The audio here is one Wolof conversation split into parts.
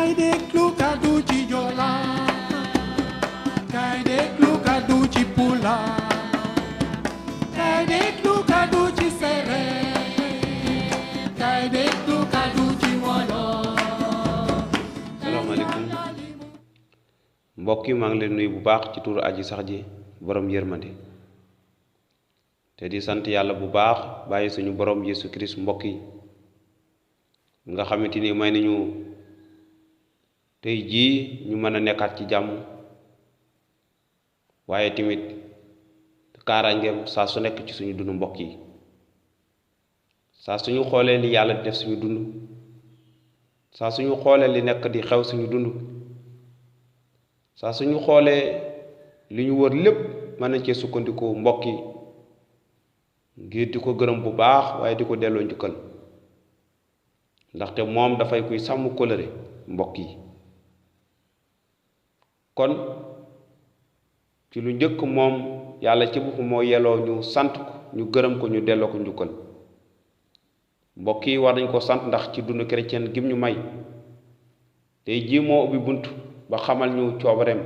Kay déglu kàddu ci Joola kay déglu kàddu ci Pulaar kay déglu kàddu ci Séeréer kay déglu kàddu ci Wolof. Salaamaaleykum mbokk yi, maa ngi leen nuyu bu baax ci turu aji sax ji borom yërmande te di sant yàlla bu baax bàyyi suñu borom Yesu Christ mbokk yi nga xamante ni may nañu tey jii ñu mën a nekkaat ci jàmm, waaye tamit kaaraangeem saa su nekk ci suñu dund mbokk yi. saa suñu xoolee li yàlla di def suñu dund, saa suñu xoolee li nekk di xew suñu dund, saa suñu xoolee li ñu wër lépp mën nañ cee sukkandiku mbokk yi ngir di ko gërëm bu baax waaye di ko delloo njukkal, ndaxte moom dafay kuy sàmm kóllëre mbokk yi. kon ci lu njëkk moom yàlla ci boppam moo yelloo ñu sant ko, ñu gërëm ko, ñu delloo ko njukkal. mbokk yi war nañ ko sant ndax ci dund chrétien gim ñu may tey jii moo ubbi bunt ba xamal ñu coobareem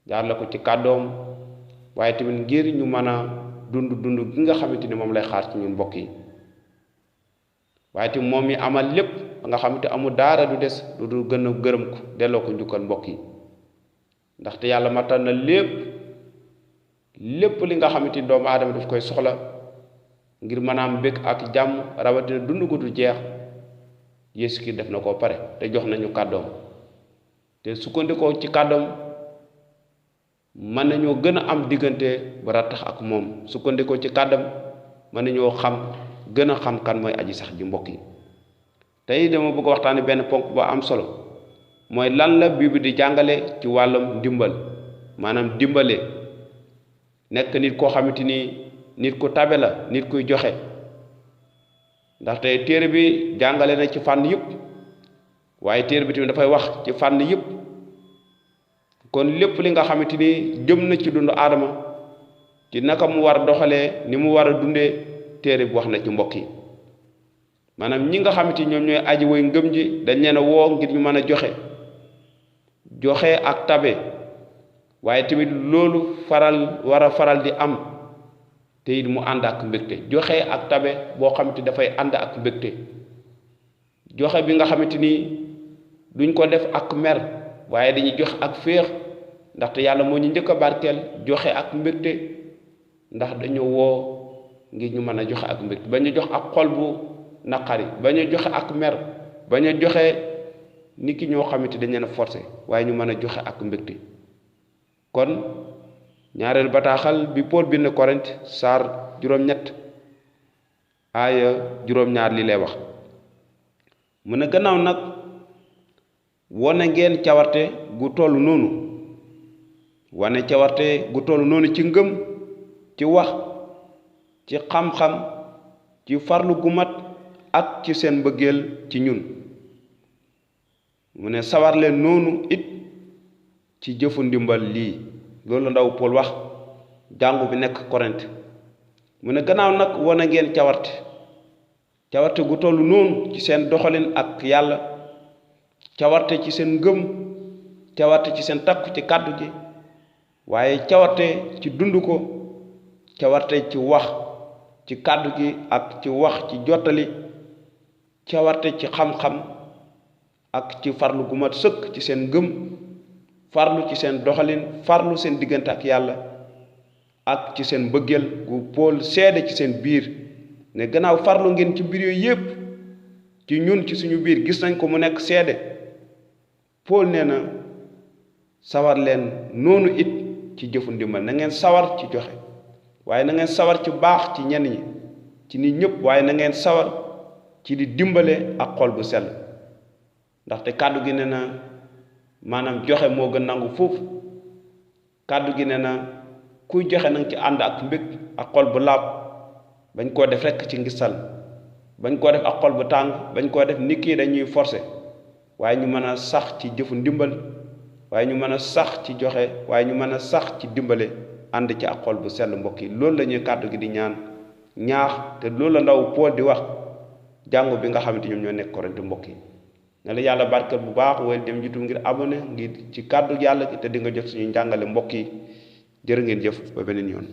jaar la ko ci kàddoom, waaye tamit ngir ñu mën a dund gi nga xamante ni moom lay xaar ci ñun mbokk yi. waaye tamit moom mi amal lépp ba nga xamante amul daara du des lu dul gën a gërëm ko, delloo ko njukkal mbokk yi. ndaxte yàlla matal na lépp li nga xamante ni doomu aadama daf koy soxla ngir mën a am bëgg ak jàmm, rawatina dund gu du jeex. Yeesu ki def na ko pare te jox nañu kàddoom, te sukkandikoo ci kàddoom mën nañoo gën a am diggante bu rattax ak moom. sukkandikoo ci kàddoom mën nañoo gën a xam kan mooy aji sax ji mbokk yi. tey dama bëgg waxtaane benn ponk bu am solo, mooy lan la Bible di jàngale ci wàllum ndimbal, maanaam dimbale. nekk nit koo xamante ni nit ku tabe la, nit kuy joxe. ndaxte téere bi jàngale na ci fànn yëpp, waaye téere bi tamit dafay wax ci fànn yëpp. kon lépp li nga xamante ni jëm na ci dundu aadama, ci naka mu war a doxalee, ni mu war a dundee, téere bi wax na ci mbokk yi. maanaam ñi nga xamante ni ñoom ñooy aji woy ngëm ji dañ leen a woo ngir ñu mën a joxe ak tabe, waaye tamit loolu war a faral di am te it mu ànd ak mbégte. joxe ak tabe boo xamante dafay ànd ak mbégte. joxe bi nga xamante ni duñ ko def ak mer, waaye dañuy joxe ak féex, ndaxte yàlla moo ñu njëkk a barkeel joxe ak mbégte, ndax dañu woo ngir ñu mën a joxe ak mbégte. ba ñu jox ak xol bu naqari, ba ñu joxe ak mer, ba ñu joxe nit ki ñoo xamante dañ leen a forcé, waaye ñu mën a joxe ak mbégte. kon ñaareel bataaxal bi Paul bind Korint saar juróom-ñett aaya juróom-ñaar li lay wax, mu ne gannaaw nag wane ngeen cawarte gu tollu noonu ci ngëm, ci wax, ci xam-xam, ci farlu gu mat ak ci seen mbëggeel ci ñun. mu ne sawar leen noonu it ci jëfu ndimbal lii. loolu la ndaw Paul wax jàngu bi nekk Korint. mu ne gannaaw nag wane ngeen cawarte gu tollu noonu ci seen doxalin ak yàlla, cawarte ci seen ngëm, cawarte ci seen takku ci kàddu gi, waaye cawarte ci dund ko, cawarte ci wax ci kàddu gi ak ci wax ci jottali, cawarte ci xam-xam ak ci farlu gu mat sëkk ci seen ngëm, farlu ci seen doxalin, farlu seen diggante ak yàlla, ak ci seen mbëggeel gu Paul seede ci seen biir ne gannaaw farlu ngeen ci mbir yooyu yépp ci ñun ci suñu biir gis nañ ko mu nekk seede. Paul nee na sawar leen noonu it ci jëfu ndimbal. na ngeen sawar ci joxe, waaye na ngeen sawar ci baax ci ñenn ñi, ci nit ñëpp, waaye na ngeen sawar ci di dimbale ak xol bu sell. ndaxte kàddu gi nee na maanaam joxe moo gën nangu foofu. kàddu gi nee na kuy joxe na nga ci ànd ak mbég ak xol bu laab, bañ koo def rekk ci ngistal, bañ koo def ak xol bu tàng, bañ koo def nit ki dañuy forcer, waaye ñu mën a sax ci jëfu ndimbal, waaye ñu mën a sax ci joxe, waaye ñu mën a sax ci dimbale, ànd ci ak xol bu sell mbokk yi. loolu la ñuy kàddu gi di ñaax te loolu la ndaw Paul di wax jàngu bi nga xamante ñoom ñoo nekk Korint mbokk yi. ne la yàlla barkeel bu baax woy dem jiitu ngir abonné ngir ci kàddu yàlla gi te di nga jot suñu njàngale mbokk yi jërë ngeen jëf ba beneen yoon